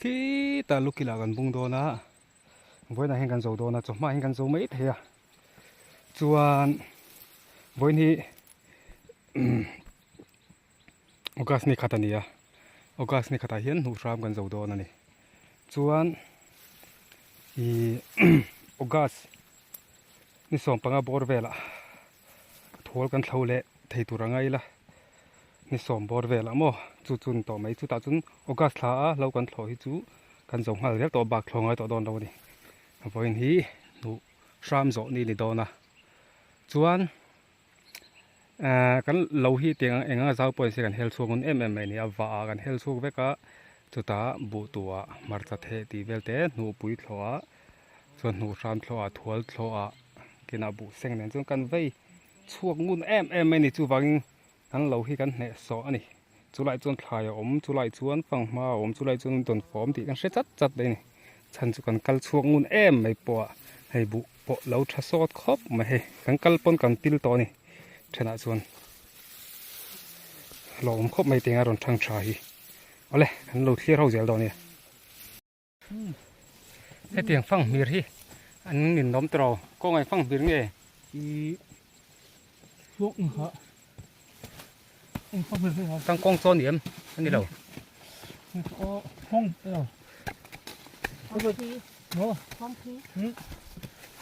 Khitah lukilah kan bung dawn a, vawiinah hian kan zo dawn a, chawhma hian kan zo mai thei a. Chuan vawiin hi August ni khat a ni a, August ni khatah hian hnuh hram kan zo dawn a ni. Chuan ih August ni sawmpanga bawr velah thawl kan thlo leh thei tur anga ila ni sawm bawr velah maw chu chu ni tawh mai chutah chuan August thla a lo kan thlawh hi chu kan zo nghal zel tawh bak thlawh ngai tawh dawn lo a ni vawiin hi hnuh hram zawh ni ni dawn a chuan ehh kan lo hi tiang eng anga zau pawh ni se kan hel chhuak ngun em em mai a ni a vah ah kan hel chhuak vek a chutah buh tuah hmarcha theh tih vel te hnuhpui thlawh ah chuan hnuh hram thlawh ah thual thlawh ah kinah buh seng nen chuan kan vei chhuak ngun em em mai a ni chuvangin kan lo hi kan hneh sawh a ni chulai chuan thlai a awm chulai chuan fanghma a awm chulai chuan dawn fawm tih kan hre chat chat mai a ni chhan chu kan kal chhuak ngun em mai pawh a hei buh pawh lo tha sawt khawp mai hei kan kal pawn kan pil tawh a ni thenah chuan hlauhawm khawp mai teng a rawn thang tha hi awle kan lo thlir ho zel dawn a nia. Hetiang fang hmir hi an ninawm tawh lo kawngai fang hmir nge tangkawng chaw ni em a ni lo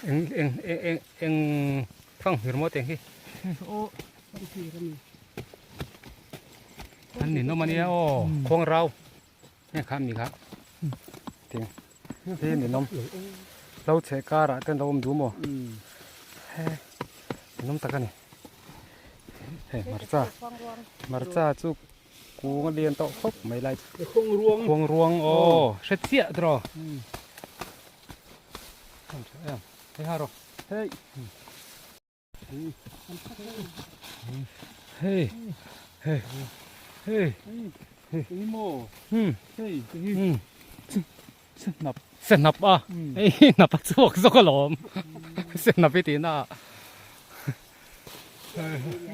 eng eng eng eng fang hmir maw teng hi an ninawm a nia aw khuang rau. Heng kha mi kha ting hi ni nawm lo chhe karah ten lo awm duh maw he ni nawm tak a ni hei hmarcha hmarcha chu kung a lian tawh khawp mai lai khuang ruang aw hre chiah tiraw hei ha rawh hei Hei hei hei hei maw hei hi sehnap sehnap a hei hnap a chhuak zawk alawm sehnap hi tihna ah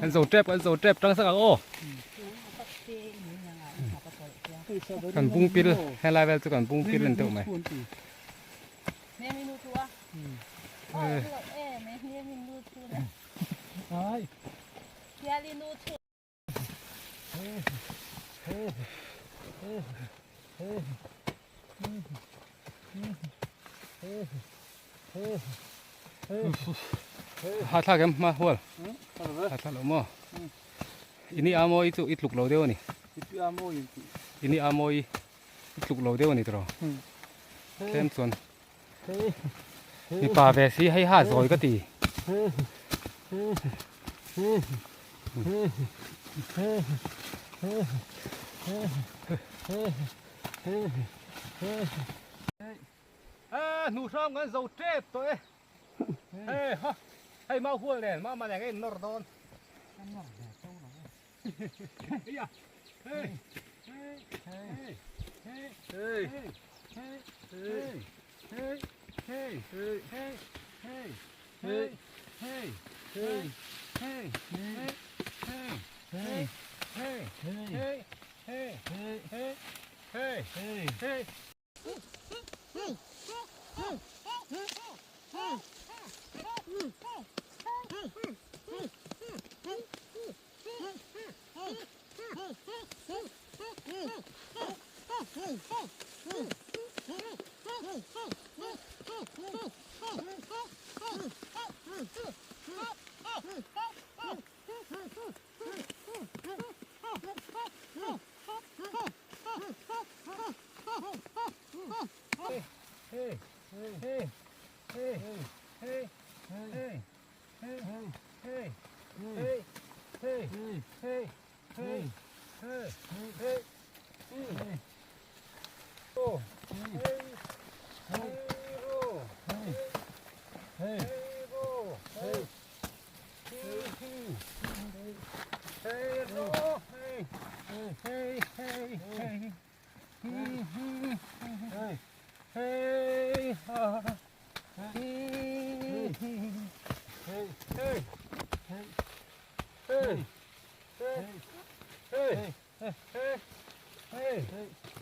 kan zo tep kan zo tep tang sak ang aw kan bung pil helai vel chu kan bung pil a ni deuh mai. Ha thlak em hma hual ha thlak lo maw ini a mawi chu i tluk lo deuh a ni ini a mawi i tluk lo deuh a ni tiraw tlem chuan mipa ve si hei ha zawi ka ti hnu hram kan zo tep tawh e hei ha hei mau hual nen mama nen ka in nawr dawn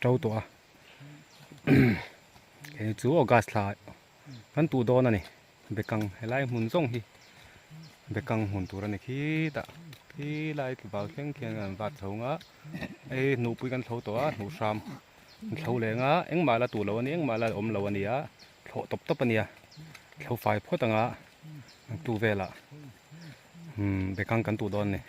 to tawh a hei chu august thla kan tuh dawn a ni bekang helai hmun zawng hi bekang hmun tur a ni khitah khilai val thleng khian an vat chho ang a hei hnuhpui kan thlo tawh a hnuh hram an thlo leng a engmah la tuh loh a ni engmah la awm lo a ni a thlawh tawp tawp a nia thlo fai phawt ang a tu velah umm bekang kan tuh dawn a ni.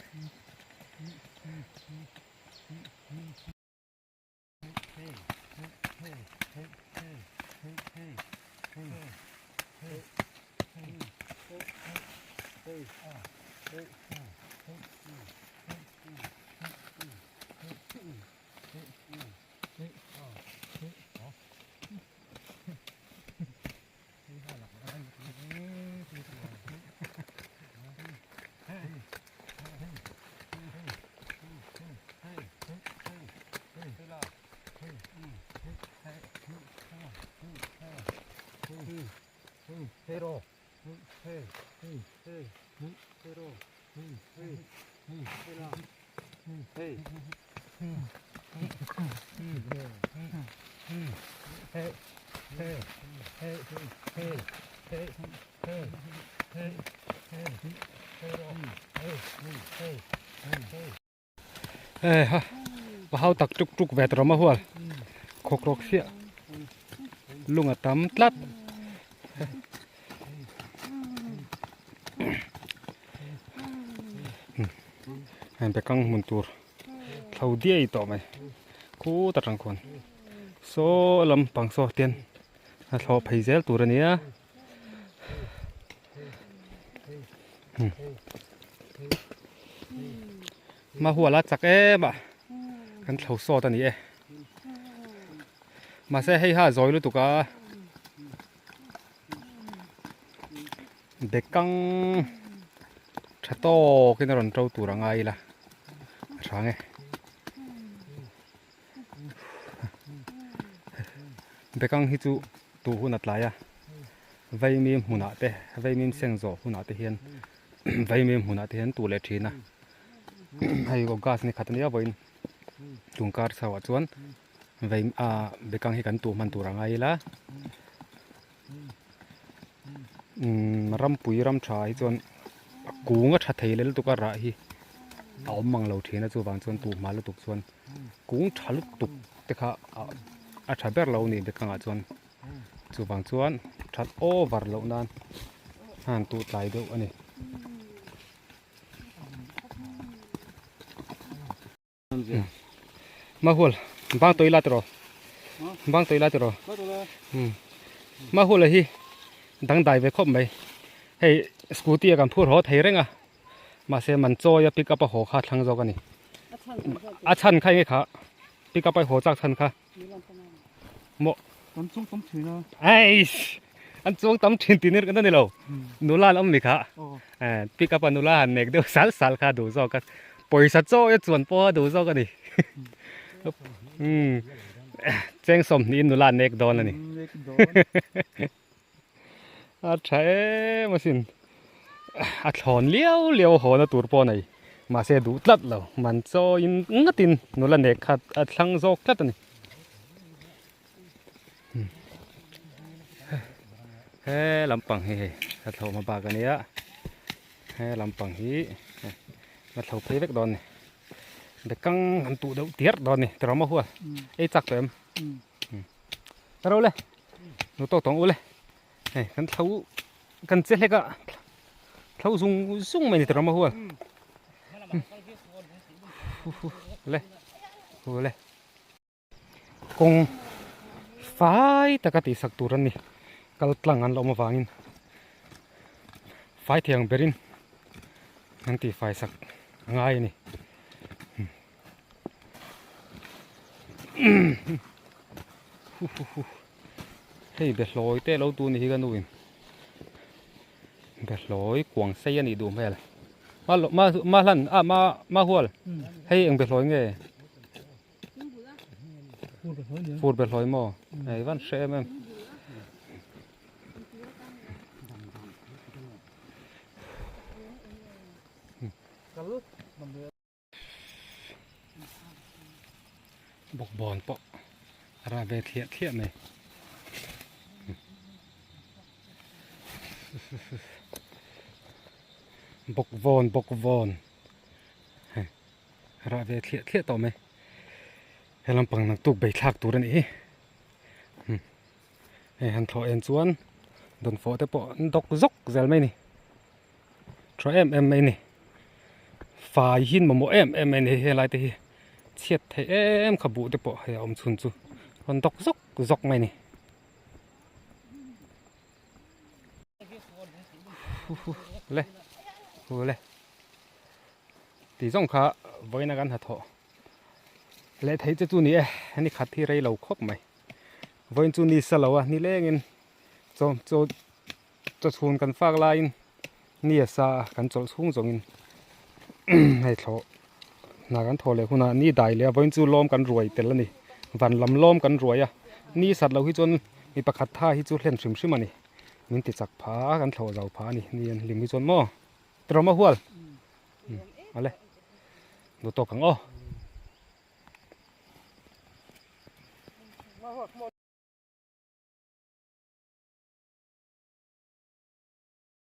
Hei ha va hau tak tuk tuk ve tawh rawh hual khawk rawk chiah lung a tam tlat heng bekang hmun tur thlo diai tawh mai khut atang khuan saw lampang saw ten a thlawh phei zel tur a nia. Ma hual a chak em a kan thlo sawt a ni e mahse hei ha zawi lutuk a bekang tha tawkin a rawn to tur a ngai ila a hrang e. Bekang hi chu tuh hun a tlai a vaimim hmunah te vaimim seng zawh hunah te hian vaimim hmunah te hian tuh leh thin a hei august ni khat ania vawiin tun kar chho ah chuan vai ah bekang hi kan tuh hman tur a ngai ila umm rampui ram tha hi chuan a kung a tha thei leh lutuk a rah hi a awm mang lo thin a chuvang chuan tuh hma lutuk chuan kung tha lutuk te kha a tha ber lo a ni bekangah chuan chuvang chuan that over loh nan a han tuh tlai deuh a ni. Mahul bang tawih la tiraw bang tawih la tiraw Mahul hi dangdai ve khawp mai hei scooty a kan phur haw thei reng a mahse man chawi a pick up a haw kha thlang zawk a ni a chhan kha enge kha pick up a haw chak chhan kha maw an chuang tam thin a eish an chuang tam thin tih ner kan ni lo nula an awm ni kha pick up a nula han nek deuh sal sal kha duh zawk a pawisa chaw e chuan pawh a duh zawk a ni umm cheng sawmhnih in nula an nek dawn a ni a tha em asin a thlawn liau liau a haw na tur pawh a nei mahse duh tlat lo man chawiin ngatin nula nek kha a thlang zawk tlat a ni he lampang hi hei a thlawh hma bak a nia he lampang hi a thlo phei vek dawn a ni bekang an tuh deuh tiar dawn a ni tiraw maw hual ei chak tawh em. Ka ro le nu tawk tawng u le hei kan thlo kan che hlek a thlo zung zung mai ni tawh ram a hual le hu le kawng fai taka tih sak tur an ni kal tlang an la awm avangin fai thei ang berin an tih fai sak a ngai a ni. Hei behlawi te lo tu ni hi ka nu in behlawi kuang sei a nih duh hmel ma ma ma hlan ah ma ma hual hei eng behlawi nge fur behlawi maw hei van hre em em. Bawkbawn pawh. A rah ve thliah thliah mai. Bawkvawn bawkvawn hei a rah ve thliah thliah tawh mai. He lampang naktuk bei thlak tur a nih hi. Hei han thlawh en chuan dawnfawh te pawh an dawk zawk zel mai a ni. Tha em em mai a ni. Fai hi an mamawh em em mai a ni hei helai te hi chhiat theih em kha buh te pawh hei a awm chhun chu rawn dawk zawk zawk mai a ni. Le le tih zawng kha vawiin a kan hnathawh leh theih che chu ni e ni khat hi rei lo khawp mai vawiin chu ni sa lo a nilengin chaw chaw chaw chhun kan fak laiin ni a sa a kan chawlh chhung zawngin hei thlawh hna kan thawh leh hunah ni dai leh a vawiin chu lawm kan ruai tel a ni van lam lawm kan ruai a ni sat loh hi chuan mi pakhat tha hi chu hlen hrim hrim a ni min ti chak pha a kan thlawh zau pha a ni ni an hlim hi chuan maw trawma hual awle duh tawk ang aw.